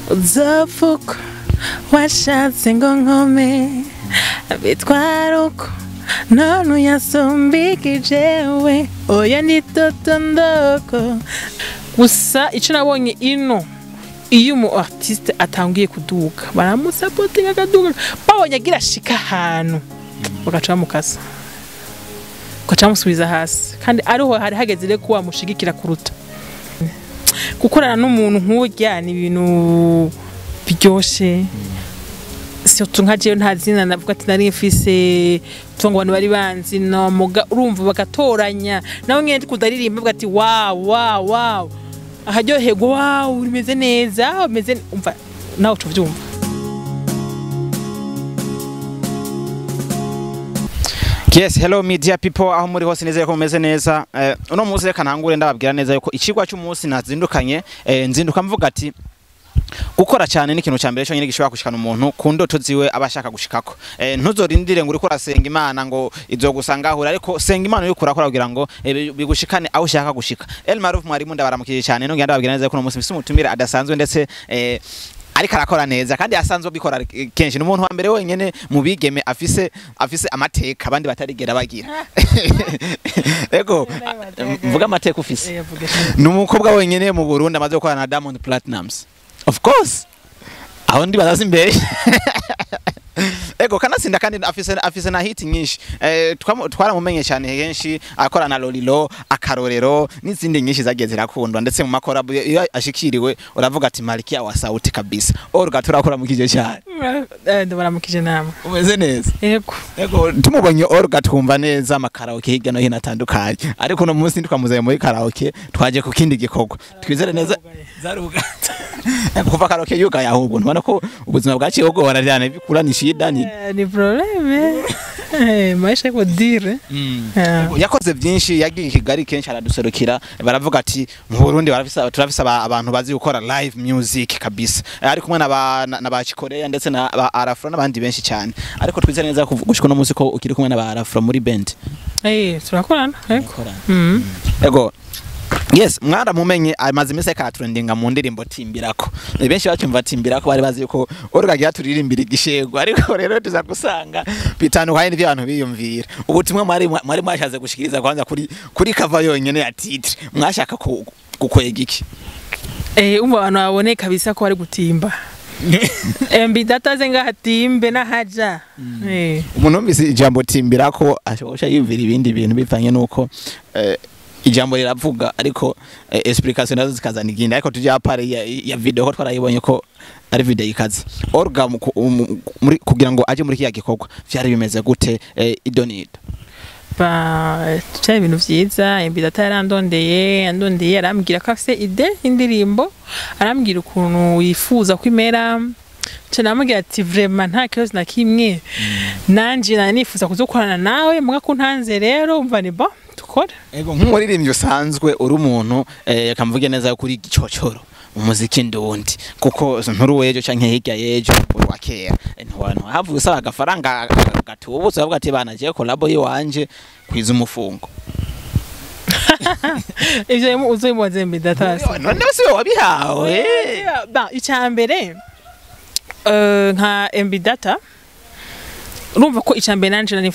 Uzovuga washatse ngo nkome bitwara uko none uyasumbikije oya ni toto ndoko. Gusa icyo nabonye ino, iyo umu artiste atangiye kuduka baramusapotinga akaduka, babonye agira ashika ahantu bagaca bamukasa, bagaca bamusubiza hasi, kandi ariho hari hageze rero ko wamushigikira kuruta. Gukorana n'umuntu nk'urya ni ibintu biryoshe, surtout nka jewe nta zina navuga ati nari mfise, tuvuga ngo abantu bari banzi no muga, urumva bagatoranya nawe nyene ndiko ndaririmba bavuga ati wow wow wow, aharyoherwa, wow umeze neza, umeze, umva nawe uca uvyumva. Yes, hello media people, aho muri hose nizeye ko mumeze neza. Uno munsi reka ntangure ndababwira neza yuko icigwa cy'umunsi nazindukanye, nzinduka mvuga ati gukora cyane ni ikintu cya mbere cyonyine gishobora gushikana umuntu ku ndoto ziwe aba ashaka gushikako. Ntuzorindire ngo uriko urasenga Imana ngo izogusanga aho uri, ariko senga Imana uriko urakora kugira ngo bigushikane aho ushaka gushika. El Maruf mwarimu ndabaramukije cyane, nongera ndababwira neza ko uno munsi mfise umutumire adasanzwe ndetse ariko arakora neza kandi asanzwe abikora kenshi. Ni umuntu wa mbere wenyene mu bigeme afise amateka abandi batarigera bagira. Ego, mvuga amateka ufise. Ni umukobwa wenyene mu Burundi amaze gukorana na Diamond Platnumz. Of course. Aho ndi bazazi imbere. Ego kanatsinda kandi afise na hit nyinshi. Twaramumenye cyane henshi akora na Lolilo, Akarorero n'izindi nyinshi zagiye zirakundwa, ndetse mu makora iyo ashikiriwe uravuga ati Malkia wa sauti kabisa. Olga turakora mukije cyane. Ndabaramukije namwe. Umeze neza? Yego. Ego tumubonye Olga twumva neza amakaraoke hirya no hino atandukanye. Ariko no munsi ntitwamuzaye muri karaoke, twaje ku kindi gikorwa. Twizere neza zaruga. Kuva karaoke yugaye ahubwo ntubona ko ubuzima bwaciye bugora cyane, bikura ni shida ni Ni probleme. Maisha iko dire. Yakoze byinshi, yagiye i Kigali kenshi araduserukira, baravuga ati mu Burundi turafise abantu bazi gukora live music kabisa. Ari kumwe na ba Chikorea ndetse na ba Arafro n'abandi benshi cyane. Ariko twizere neza gushika no munsi ko ukiri kumwe na ba Arafro muri band. Turakorana. Yego. Ego. Yes, mwaramumenye amaze iminsi ariko aratrendinga mu ndirimbo Timbirako. Benshi bacyumva Timbirako bari bazi yuko Olga agira turirimbira igishego, ariko rero tuza gusanga bitandukanye n'ivyo abantu biyumvira. Ubutumwa mwari mwashatse gushikiriza kwanza kuri cover yonyene ya titre, mwashaka gukwega iki? Umva abantu babone kabisa ko bari gutimba. MB Data ze ngaha timbe n'ahaja. Umuntu wumvise ijambo Timbirako ashobora yumvira ibindi bintu bivanye nuko ijambo riravuga, ariko explication nazo zikazana igindi. Ariko tujya pare ya video ko twarayibonye ko ari video ikaze. Olga muri kugira ngo aje muri kiya gikorwa vyari bimeze gute idonido? Ba cyari ibintu vyiza. MB Data yarandondeye, andondeye arambwira ko afise ide indirimbo, arambwira ukuntu yifuza kwimera. Nca namubwira ati vraiment nta kibazo na kimwe, nanje nanifuza kuzokorana nawe, muga ko ntanze rero umva ni bon tukora. Ego nk'umuririmbyi usanzwe uri umuntu, kamvuge neza kuri gicocoro umuziki ndundi, kuko nturi wejo canke hirya yejo uri wa kera, ntiwantu havuye usaba agafaranga gatubutse bavuga ati bana je collabo yiwanje kwiza umufungo. Ivyo uzoyimubaze MB Data. None se wabihawe? Ba icambere nka MB Data urumva ko icambere nanje nari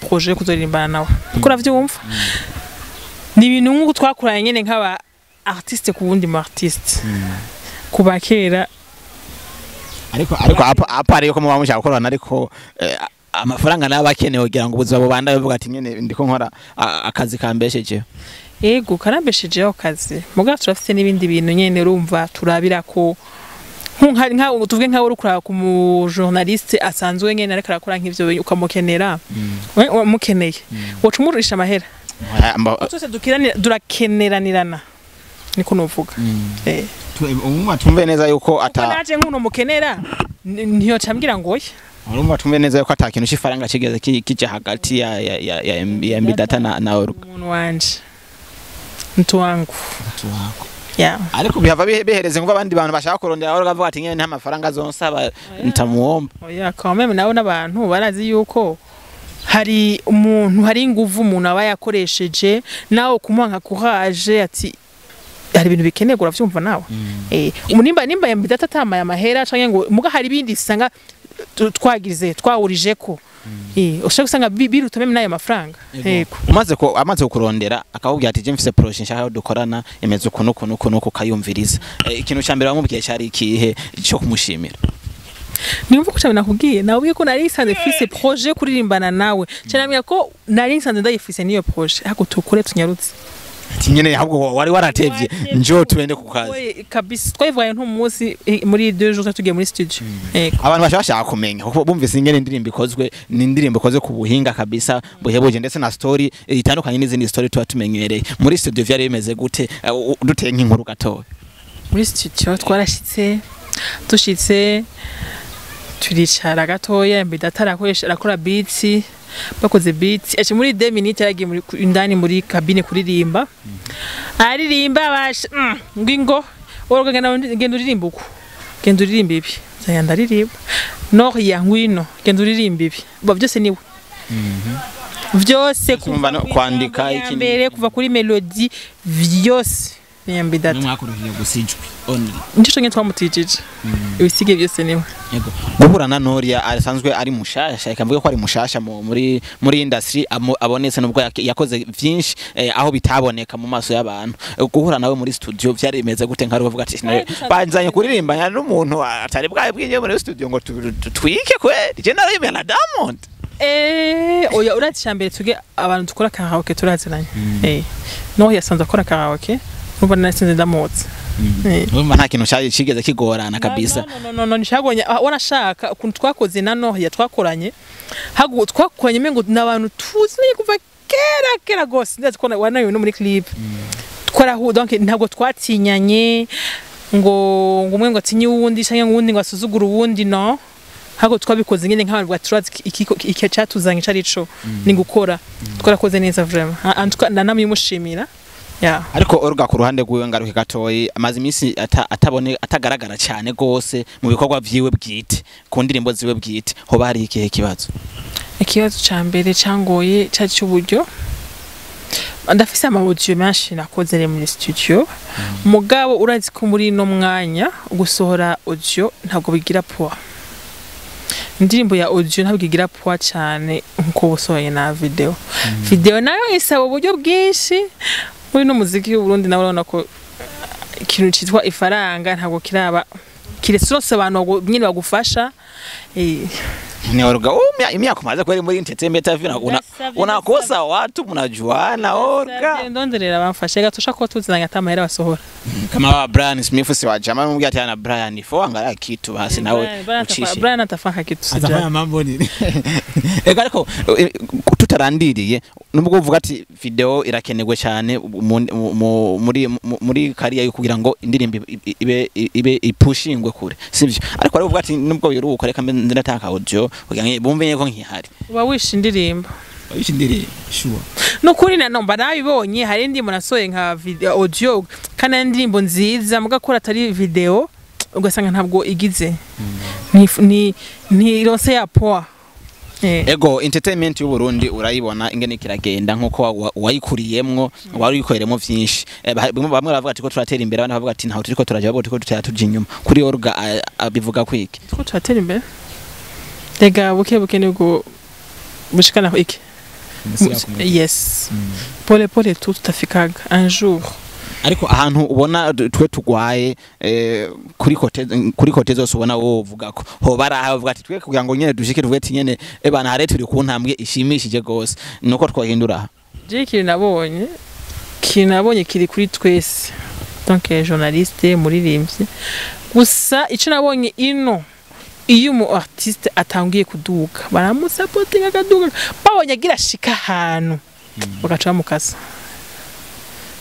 projet yo kuzoririmbana nawe, kuko uravyumva ni ibintu nk'uko twakoranye nyene nk'aba artiste ku wundi mu artiste kuba kera. Ariko apa ariko muba mushaka gukorana, ariko amafaranga nayo abakenewe kugira ngo ubuzima bubandanye, bavuga ati nyene ndiko nkora akazi kambeshejeho. Yego karambeshejeho akazi, mugabo turafise n'ibindi bintu nyene urumva turabira ko nka tuvuge nka uri kuraba ku mu journaliste asanzwe nyene ariko arakora nk'ivyo ukamukenera, we umukeneye woca umurisha amahera. Twese durakeneranirana niko novuga. Umva tumve neza yuko ata naje nkuno mukenera ntiyoca mbwira ngo oya. Urumva tumve neza yuko ata kintu c'ifaranga kigeze kija hagati ya MB Data na Olga. Umuntu wanje mtu wangu. Mtu wako. Yeah. Ariko bihava bihereze ngo abandi bantu bashaka kurondera Olga bavuga ati nyene nta mafaranga azonsaba ntamuomba. Oya quand même nawe n'abantu barazi yuko hari umuntu hari inguvu umuntu aba yakoresheje nawe kumuha nka courage ati Hari ibintu bikenerwa, uravyumva nawe. Nimba MB Data atamaye amahera canke ngo muga hari ibindi usanga twagize twawurijeko, ushobora gusanga biruta même n'ayo mafaranga. Yego. Umaze ko amaze kukurondera akakubwira ati je mfise projet nshaka ko dukorana imeze uku nuku nuku nuku, ukayumviriza, ikintu ca mbere wamubwiye cari ikihe cyo kumushimira? Nimva ko cyane nakubwiye, nabwiye ko nari nsanze mfise projet yo kuririmbana nawe cyane, ko nari nsanze ndayifise niyo projet, ariko tukure tunyarutse. Ati nyene ahubwo wari waratevye, njo tuende ku kazi. Oye, kabisa twayivugaye nk'umunsi, muri 2 jours tugiye muri studio. Yego. Abantu bashaka kumenya kuko bumvise ingene indirimbo ikozwe, ni indirimbo ikoze ku buhinga kabisa buhebuje, ndetse na story itandukanye n'izindi story tuba tumenyereye. Muri studio vyari bimeze gute? Duteye nk'inkuru gatoya. Muri studio twarashitse, dushitse turicara gatoya, MB Data arakoresha, arakora beats, bakoze beats aca muri 2 minutes yaragiye muri indani muri cabine kuririmba, aririmba basha ngingo wowe genda genda uririmba uku, genda uririmba ibi, nzaya ndaririmba Noria, ngwino genda uririmba ibi, bo byose niwe vyose. Urumva no kwandika kuva mbere, kuva kuri melody, vyose ni MB Data. Mwakoresheje gusa ijwi only? Nico nyine twamutijije, ibisige byose niwe. Yego. Guhura na Noria asanzwe ari mushasha, reka mvuge ko ari mushasha muri industry, abonetse nubwo yakoze vyinshi, aho bitaboneka mu maso y'abantu. Guhura nawe muri studio vyari bimeze gute? Nka ruvuga ati banzanye kuririmbanya n'umuntu atari bwawe bwinjiye muri studio ngo twike kweli, je naririmbanye na Diamond. Oya, urazi cyambere tuge abantu dukora karaoke turaziranye. No yasanze akora karaoke, urumva nasinze ndamutse. Urumva nta kintu cyaje kigeze kigorana kabisa. No no no no, nishagonye wanashaka ukuntu twakoze na Noria, twakoranye hagu twakoranye mengo n'abantu tuzi kuva kera kera gose, ndazi ko wanayo no muri clip twarahu, donc ntabwo twatinyanye ngo umwe ngo atinye uwundi cyangwa ngo uwundi ngo asuzugure uwundi, no hago twabikoze nyine nk'abantu baturazi iki cyatuzanye cari co ni gukora, twarakoze neza vraiment. En tout cas ndanamushimira, yeah. Ariko Olga ku ruhande rwiwe, ngaruke gatoyi, amaze iminsi atabone atagaragara cyane gose mu bikorwa vyiwe bwite, ku ndirimbo ziwe bwite, hoba hari ikihe kibazo? Ikibazo ca mbere cangoye cari c'uburyo. Ndafise ama audio menshi nakoze rero muri studio, mugabo urazi ko muri ino mwanya gusohora audio ntabwo bigira poids, indirimbo ya audio ntabwo igira poids cyane nkuko usohoye na video. Video nayo isaba uburyo bwinshi muri no muziki w'u Burundi, nawe urabona ko ikintu citwa ifaranga ntabwo kiraba kiretse urose abantu nyine bagufasha. Ni Olga, imyaka umaze kweli muri entertainment hivi Ndasavye, unakosa watu mnajuana, Olga? Ndonderera bamfashe gato, ko tuziranye ata mahera basohora. Kama wa Brian Smith si wa jamaa mbwa ati na Brian fo angalia kitu basi nawe ucishe. Brian atafanya kitu, sijali. Atafanya mambo nini? Ego, ariko tutarandiriye, nubwo uvuga ati video irakenerwe cyane muri kariya yo kugira ngo indirimbo ibe ipushingwe kure, sivyo? Ariko ari uvuga ati nubwo biruka reka mbe ndataka audio kugira ngo bumve ko nkihari. Uba wishe indirimbo. Wishe indirimbo, sure. Nukuri na nomba nabibonye, hari indirimbo nasohoye nka video audio kandi ari indirimbo nziza, mugakora atari video ugasanga ntabwo igize ni ntironse ya poids. Ego, entertainment y'u Burundi urayibona ingene kiragenda nkuko wayikuriyemwo, wari uyikoreremo vyinshi. Bamwe baravuga ati ko turatera imbere, abandi bavuga ati ntaho turiko turaja, ahubwo turiko tutera tuja inyuma. Kuri Olga abivuga kwiki? Two turatera imbere rega, buke buke nibwo bushikana iki. Yes, pole pole tu tutafikaga un jour. Ariko ahantu ubona twe tugwaye, kuri côté zose ubona wowe uvuga ko hoba ari aho uvuga ati twe kugira ngo nyene dushike tuvuge ati nyene bana hare turi ku ntambwe ishimishije gose, nuko twahindura aha. Je ikintu nabonye kiri kuri twese, donc journaliste, muririmbyi, gusa ico nabonye ino, iyo umu artiste atangiye kuduga baramusapotinga akaduga, babonye agira ashika ahantu bagaca bamukasa,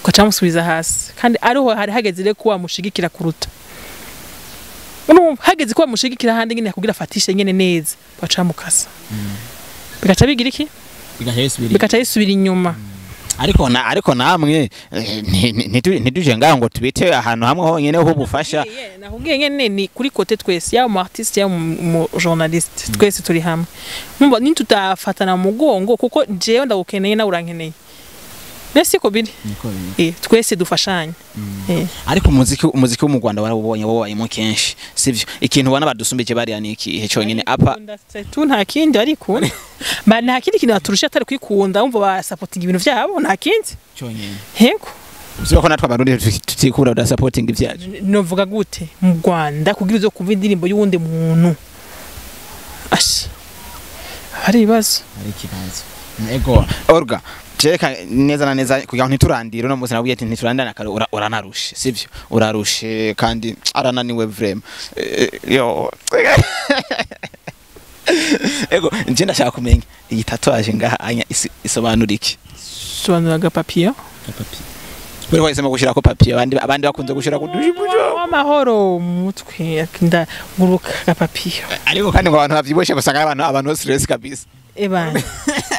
bagaca bamusubiza hasi, kandi ariho hari hageze rero ko wamushigikira kuruta. Urumva hageze ko bamushigikira ahandi nyene kugira afatishe nyene neza, bagaca bamukasa, bigaca bigira iki, bigaca bisubira inyuma. Ariko namwe ntituje ngaho ngo tubite ahantu hamwe honyene h'ubufasha. Nakubwiye nyene ni kuri côté twese, yaba umu artiste yaba umu journaliste, twese turi hamwe. Numva nitutafatana mu mugongo, kuko jewe ndagukeneye nawe urankeneye. Nese ko biri twese dufashanye. Ariko umuziki wo mu Rwanda warawubonye wowe kenshi sivyo? Ikintu ubona badusumbije bariya ni ikihe cyonyine apa tu? Nta kindi, ariko ba nta kindi kintu baturusha atari kwikunda, umva ba supporting ibintu vyabo, nta kindi cyonyine. Hego. Uzi ko natwe Abarundi tutikura da supporting ivyacu. Novuga gute mu Rwanda kugira uzo kumva indirimbo y'uwundi muntu asha hari ibibazo, hari ikibazo. Ego Olga, Jeka neza na neza kugira ngo ntiturandire uno munsi, nabwiye ati ntiturandana kare, uranarushe sivyo? Urarushe kandi arananiwe vraiment. Yo ego nje ndashaka kumenya iyi tatouage ngaha anya isobanura iki? Sobanura agapapiro. Buri wahisemo gushirako papier, abandi bakunze gushira ku dujibujo amahoro mu mutwe, ndaguruka agapapiro. Ariko kandi ngo abantu bavyiboshe basanga abantu stress kabisa. Eba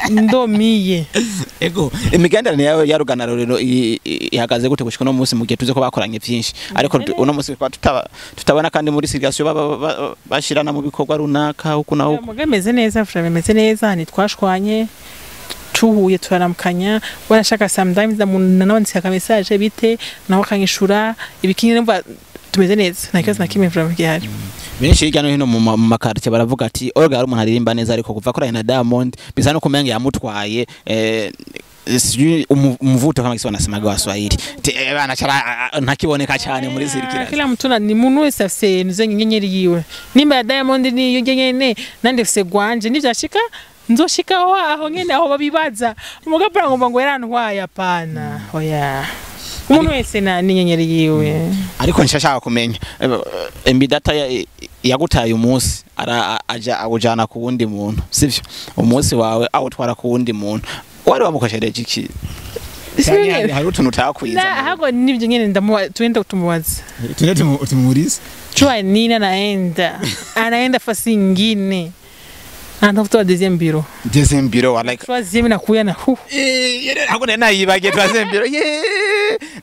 ndomiye. Ego imigenderanire yawe ya Rugana rero ihagaze gute gushika no munsi, mu gihe tuzi ko bakoranye byinshi, ariko uno munsi tutabona kandi muri situation bashirana mu bikorwa runaka uko na uko? Mugameze neza, vraiment meze neza, ntitwashwanye, tuhuye turaramukanya, warashaka sometimes nabanditse aka message bite, nawe akanyishura ibikingi, numva tumeze neza, nta kibazo na kimwe vraiment gihari. Benshi hirya no hino mu makartie baravuga ati Olga ari umuntu aririmba neza, ariko kuva akoranye na Diamond bisa no kumenga yamutwaye sijui umuvuto kama kisi wanasemaga Waswahili bana chara ntakiboneka cyane muri sirikira. Kila mtu ni muntu wese afise nizo nyenyeri yiwe, nimba ya Diamond ni yo nyene nande afise gwanje, nivyashika nzoshika aho nyene aho babibaza umugabo ngomba ngo yarantwaye, apana oya, umuntu wese na ninyenyeri yiwe. Ariko nshashaka kumenya MB Data yagutaye umunsi aja agujana ku wundi muntu sivyo? Umunsi wawe awutwara ku wundi muntu, wari wamukoshereje iki? Hari utuntu utakwiza hago nivyo nyene ndamuwa, tuenda tumuwaza, tuende tumuulize chua nini anaenda fasi ingine anatafuta deuxième bureau. Deuxième bureau like troisième nakuya na hu eh hago nena yibagiye troisième bureau ye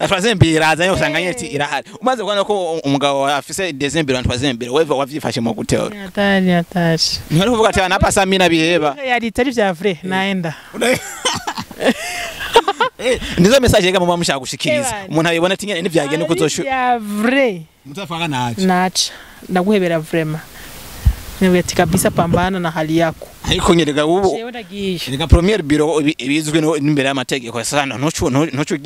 na troisième bureau iraza yo usanga nyeti irahari, umaze kubona ko umugabo afise deuxième bureau na troisième bureau, wewe wavyifashe mu gute? Hatari hatari. Ni kuvuga ati anapasa mina biheba yari itari vya vrai naenda. Nizo message yega mama mushaka gushikiriza umuntu abibona ati nyene nivyagenda uko uzoshu vya vrai mutafanga nacho nacha ndaguhebera vraiment, nibwo kabisa, pambana na hali yako. Ariko nyerega ubu rega première bureau ibizwe n'imbere y'amategeko sasa, ntucu ntucu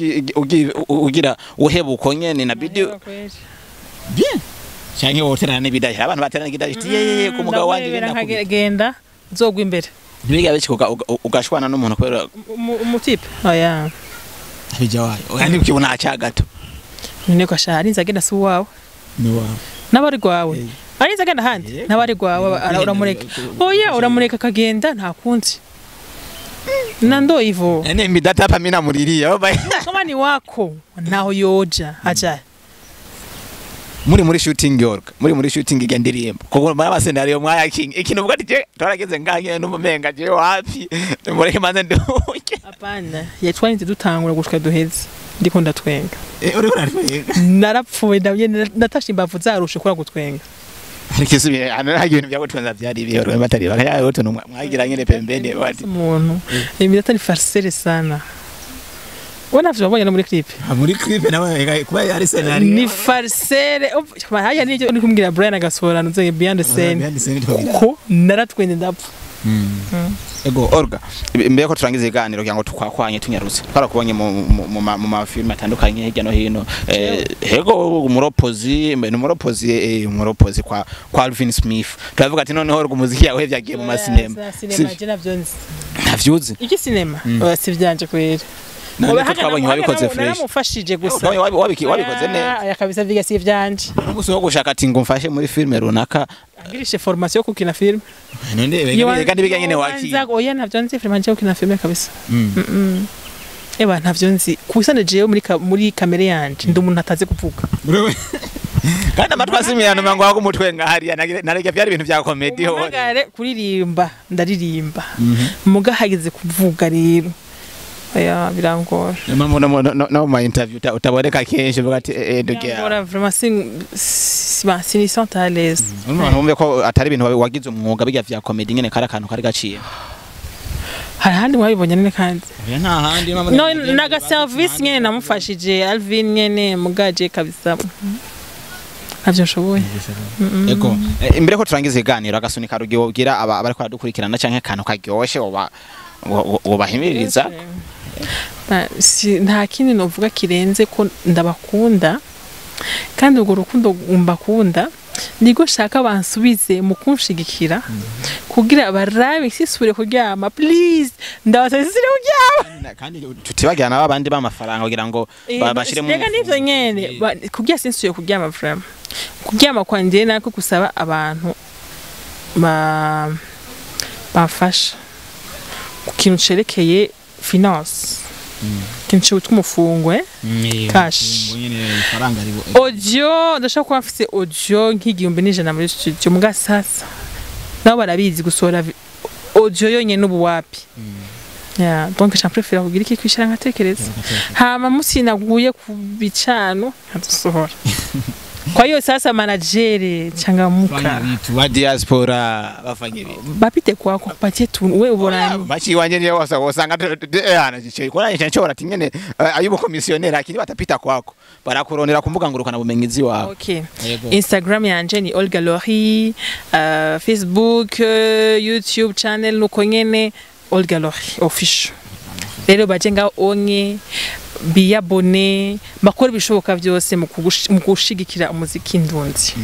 ugira uhebuko nyene na video bien canke woterana n'ibidayi, abantu baterana ikidayi yeye ku mugabo wanje ndakugenda nzogwa imbere. Ntibiga biki ugashwana n'umuntu kubera umutipe oya abija wayo oya ndikubona aca gato none ko ashari nzagenda si uwawe ni wawe n'abari gwawe arinze agenda handi n'abari gwawe uramureka oya uramureka akagenda nta kundi na ndo hivyo. Ene MB Data hapa mimi namuriria kama ni wako naho yoja aja muri shooting york muri shooting igendirimbo kuko muri abasenariyo mwaya king ikintu uvuga ati je twarageze nganye n'umumenga je wapi mureke manze nduke. Apana yatwarinze dutangura gushika duheze ndiko ndatwenga. Uri uratwenga narapfuye ndabye natashe imbavu zarushe kura gutwenga. Ariko isubiye hano hari ibintu byagutwenza byari ibihe batari bakaya utuntu mwagira nyene pembeni bati umuntu MB Data ni farceur sana. Wana vyabonye no muri clip. Muri clip nawe kuba ari scenario. Ni farceur. Haya ni ni kumbwira Brian agasohora nze behind the scene. Ko naratwende ndapfa. Ego Olga, mbere ko turangiza iganiro kugira ngo tukwakwanye tunyarutse. Twarakubonye mu ma film atandukanye hirya no hino. Hego umuropozi, umuropozi umuropozi kwa Alvin Smith. Turavuga ati noneho Olga umuziki yawe vyagiye mu ma cinema. Cinema je navyo nzi. Navyuzi. Iki cinema? Oya si vyanje kwera. None ko twabonye wabikoze fresh. Naramufashije gusa. Wabikoze neza. Aya kabisa viga si vyanje. Umunsi wo gushaka ati ngo mfashe muri film runaka. Angirishe formation yo kukina film. None kandi biga nyene waki. Oya ntavyo nzi film nje kukina film kabisa. Eba ntavyo nzi. Kusane jewe muri kamere yanje ndi umuntu atazi kuvuga. Kandi amatwi asimirana mango wako umutwe ngahariya narege byari ibintu bya comedy ho. Umugare kuririmba ndaririmba. Muga hageze kuvuga rero. Oya birangora. No ma interview utaboneka kenshi uvuga ati ndugiye. Birangora vraiment si sent à l'aise. Umuntu wumve ko atari ibintu wagize umwuga bijya vya comedy nyene kari akantu kari gaciye. Hari ahandi mwabibonye nene kandi? Oya, nta handi. No, naga service nyene namufashije Alvin nyene, mugaje kabisa ntavyo nshoboye. Ego. Imbere ko turangiza iganiro, agasunika rugi wobwira aba abariko baradukurikirana canke akantu karyoshe woba wobahimiriza? Nta kindi novuga kirenze ko ndabakunda, kandi urwo rukundo mbakunda nirwo shaka bansubize mu kunshigikira kugira barabe sisubire kuryama. Please, ndabasaba sisubire kuryama. Kandi tutibagira nabo abandi b'amafaranga kugira ngo bashiremo. Reka nivyo nyene, kugira sinsubiye kuryama vraiment. Kuryama kwanje nako gusaba abantu bamfasha ku kintu cerekeye finance, ikintu citwa umufungwe cash. Audio, ndashaka kuba mfise audio nk'1100 muri studio. Muga sasa nabo barabizi, gusohora audio yonyene ubu wapi. Yeah, donc je préfère kugira iki, kwishira nkatekereza, hama musi naguye ku bicano nkadusohora. Kwa hiyo sasa manager, changamuka. Wa diaspora bafanye ibintu. Bapite kwako kupatie tu we ubona. Machi wanje niyo wasa wasanga ana gice kora nshobora ati nyene ayubo commissionnaire akiri batapita kwako barakurondera ku mbuga ngurukana bumenyi ziwawe. Okay. Instagram yanje ni Olga Lori, Facebook, YouTube channel nuko nyene, Olga Lori official. Rero baje ngaho onye biyabone, bakora ibishoboka byose mu gushigikira umuziki ndundi.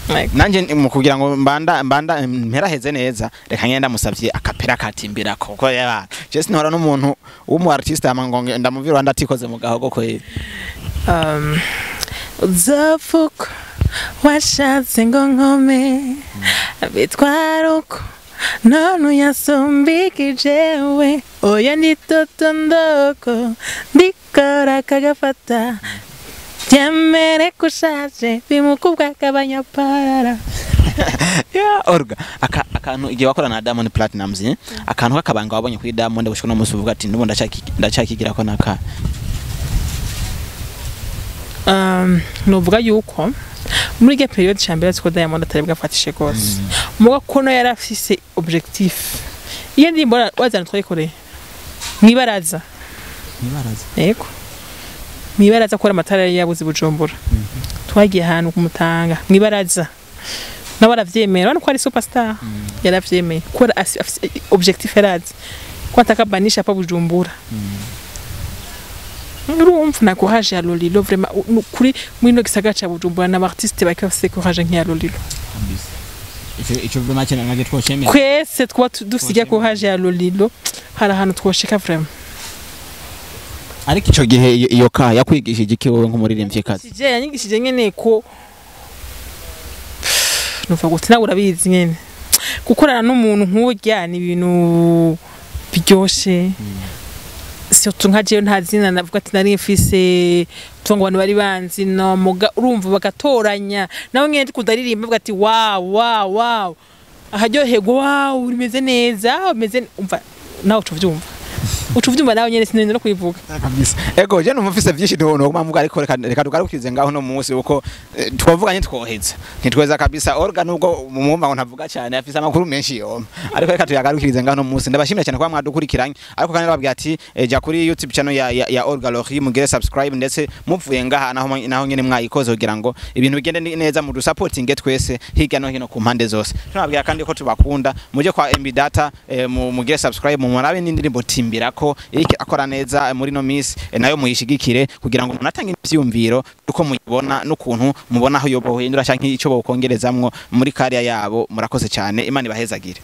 Like, nanje mu kugira ngo mbanda mperaheze neza, reka ngenda musavye akapera katimbirako ko yaba je sinhora n'umuntu w'umu artiste ama ngo ndamuvira ndatikoze mu gahogo kweri. Uzavuka washatse ngo nkome bitwara uko none uyasumbikije, oya nitoto ndoko ndikora kagafata byemere ko ushaje bimukubwa akabanyapara. Ya Olga, akantu igihe wakorana na Diamond Platnumz, akantu k'akabanga wabonye kuri Diamond gushika no musi uvuga ati ndumva ndacyakigira ko naka? Novuga yuko muri iyo période cya mbere ko Diamond atari bwafatishe rwose, muga kono yari afise objectif. Iyo ndirimbo wazana twayikoreye mwibaraza. Nibaraza? Yego, mwibaraza, kora amatara yari yabuze i Bujumbura. Twagiye ahantu kumutanga mwibaraza, nawe aravyemera. Urabona ko ari superstar, yaravyemeye kora afise objectif, yarazi ko atakabanisha pa Bujumbura. Urumva na courage ya Lolilo vraiment, kuri muri no gisagara ca Bujumbura n'aba artiste bake bafise courage nk'iya Lolilo. Ico vraiment cyane nage twoshemera. Twese twaba dusiga courage ya Lolilo, hari ahantu twoshika vraiment. Ariko ico gihe iyo ka yakwigishije iki wowe nk'umuririmvyikazi? Sije yanyigishije nyene ko nuva gute, nawe urabizi nyene, gukorana n'umuntu nk'urya ni ibintu biryoshe, surtout nka jewe nta zina navuga ati nari mfise tuvuga ngo abantu bari banzi no muga. Urumva bagatoranya nawe nyene ndiko ndaririmba, bavuga ati wow, wow, wow, akaryoherwa, wow, rimeze neza, umeze umva nawe uca uvyumva nawe nyene, sinzi no kubivuga. Kabisa. Ego, je numva mfise vyinshi no mvuga, ariko reka tugarukize ngaho no munsi uko twavuganye twoheza ntitweza kabisa. Olga, nubwo mumwumva ngo ntavuga cyane, afise amakuru menshi yoma, ariko reka tuyagarukirize ngaho no munsi. Ndabashimira cyane kuba mwadukurikiranye, ariko kandi nababwira ati ja kuri YouTube channel ya Olga Lori mugire subscribe, ndetse muvuye ngaha naho nyene mwayikoze kugira ngo ibintu bigende neza mu supporting twese hirya no hino ku mpande zose. Tunababwira kandi ko tubakunda. Muje kwa MB Data, mugire subscribe, mu murabe n'indirimbo timbirako iriko akora neza muri no miss, nayo muyishigikire kugira ngo munatange ivyumviro uko muyibona n'ukuntu mubona aho yobohindura canke ico bokongerezamwo muri kariya yabo. Murakoze cyane, Imana ibahezagire.